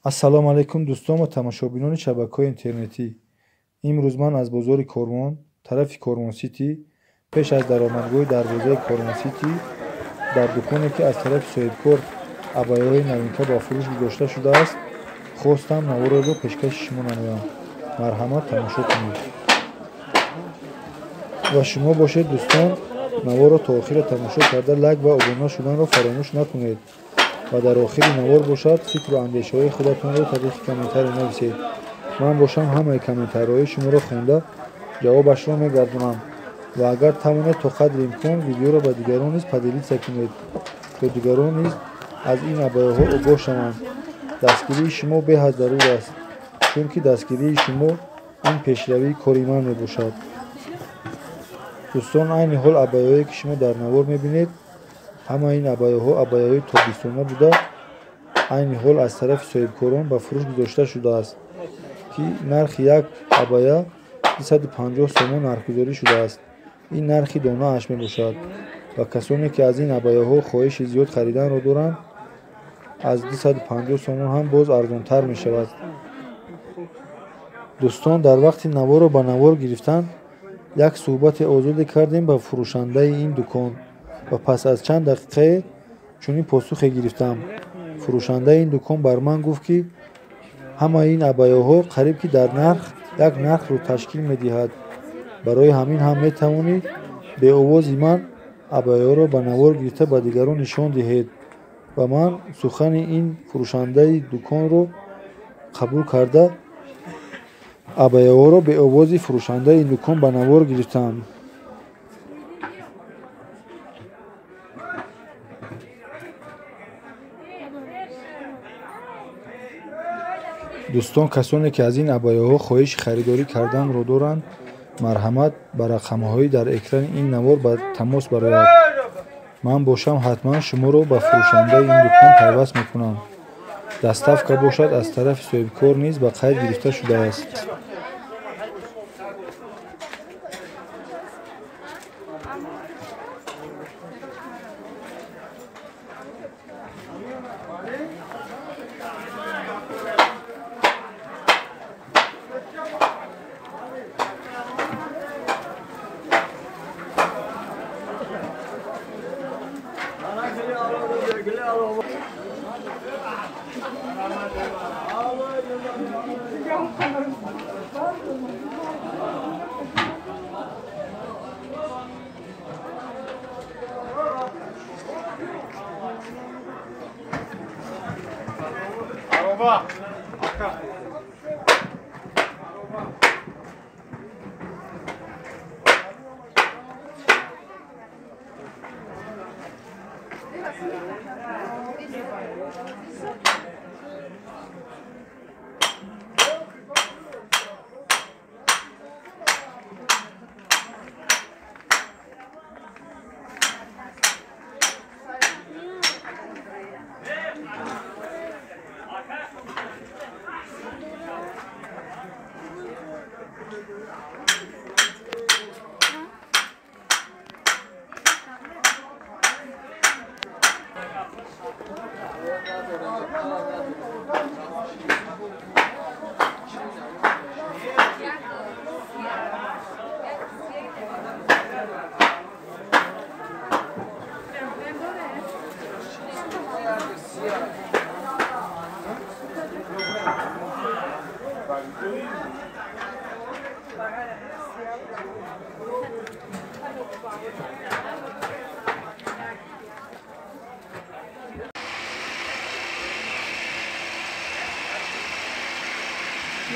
Ассалому алайкум дӯстон ва тамошобинони шабакаҳои интернетӣ. Имрӯз ман аз бозори Корвон, тарафи Корвон Сити, пеш аз даромадгоҳи дарвозаи Корвон Сити, дар дуконе ки аз тарафи соҳибкор абайҳои новинка ба фурӯш гузошта шудааст, хостам наворро пешкаши шумо намоям. Марҳамат, тамошо кунед. Ва шумо бошед дӯстон, наворро то охира тамошо карда лайк ва обуна шуданро фаромӯш накунед. Ва дар охири навор бошад фикру андешаҳои худатонро тариқи комментарий нависед. Ман бошам ҳамаи комментариҳои шуморо хонда ҷавобашро мегардонам. Ва агар тавонед то қадри имкон видеоро ба дигарон низ поделиться кунед, то дигарон низ аз ин абайҳо огоҳ шаванд. Дастгирии шумо беҳад зарур аст, чунки дастгирии шумо ин пешравии кори ман мебошад. Дӯстон, айни ҳол абайҳое ки шумо дар навор мебинед, ҳамаи ин абайҳо абайҳои тобистона буда, айни ҳол аз тарафи соҳибкорон ба фурӯш гузошта шудааст, ки нархи як абая 250 сомон нархгузорӣ шудааст. Ин нархи донааш мебошад ва касоне ки аз ин абайҳо хоҳиши зиёд хариданро доранд, аз 250 сомон ҳам боз арзонтар мешавад. Дӯстон, дар вақти наворро ба навор гирифтан як суҳбати озоде кардем ба фурӯшандаи ин дукон ва пас аз чанд дақиқае чунин посухе гирифтам. Фурӯшандаи ин дукон бар ман гуфт, ки ҳамаи ин абайҳо қариб ки дар нарх як нархро ташкил медиҳад. Барои ҳамин ҳам метавонӣ беовози ман абайҳоро ба навор гирифта ба дигарон нишон диҳед. Ва ман сухани ин фурӯшандаи дуконро қабул карда абайҳоро беовози фурӯшандаи ин дукон ба навор гирифтам. Дӯстон, касоне ки аз ин абайҳо хоҳиши харидорӣ карданро доранд, марҳамат ба рақамҳои дар экрани ин навор ба тамос барояд. Ман бошам ҳатман шуморо ба фурӯшандаи ин дукон пайваст мекунам. Доставка бошад аз тарафи соҳибкор низ ба қайд гирифта шудааст.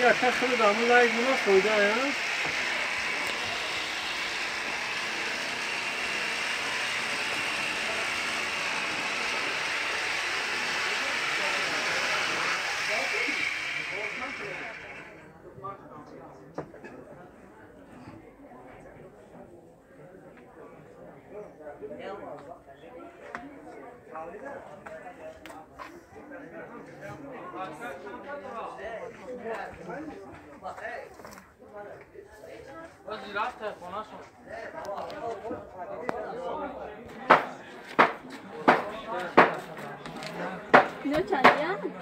Ya kaçını da mı layık buna koydu ya? اینا چندی هم؟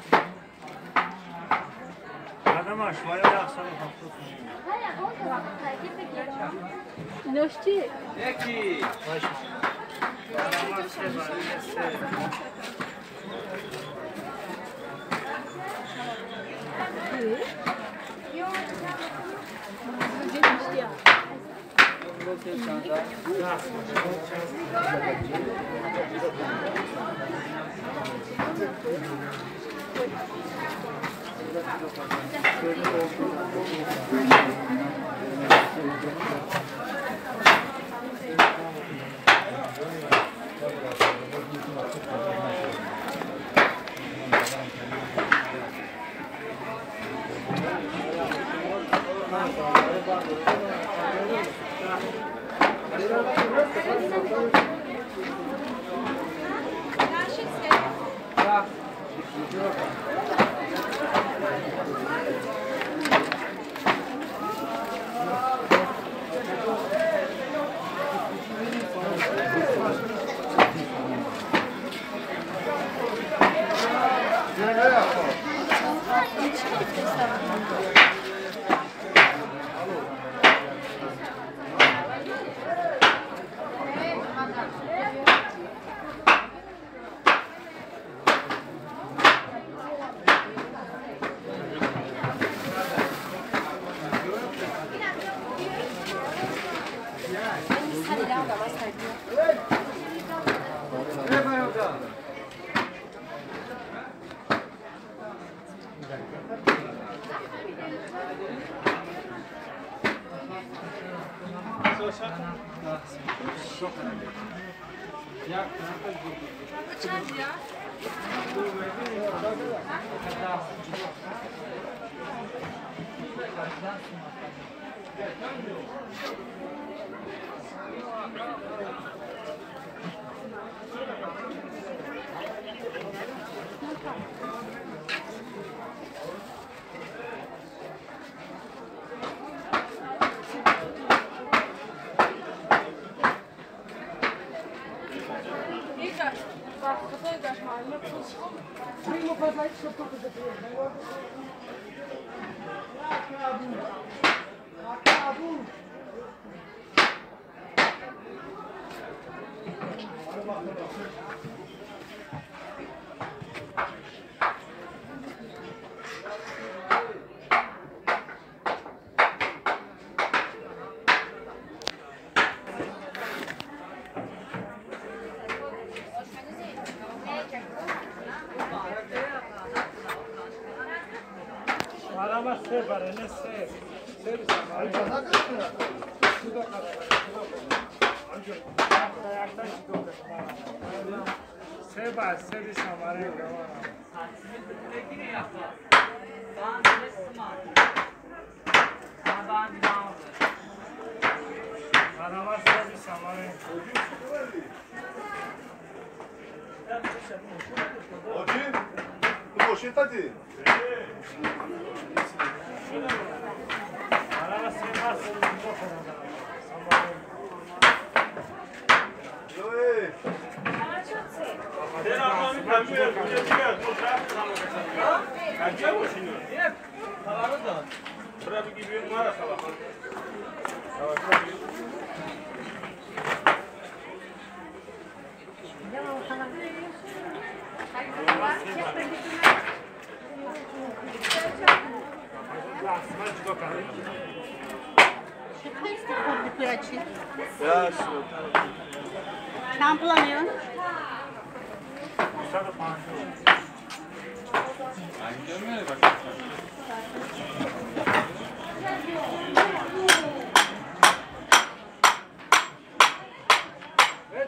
Ҳамаш ва 170. Инаш чи? Яки.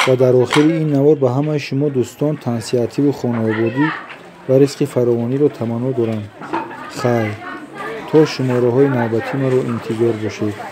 Ва дар охири ин навор ба ҳамаи шумо дӯстон тансиҳативу хонаободӣ ва ризқи фаровониро таманно дорам. Хайр, то шумораҳои навбатӣ маро интизор бошед.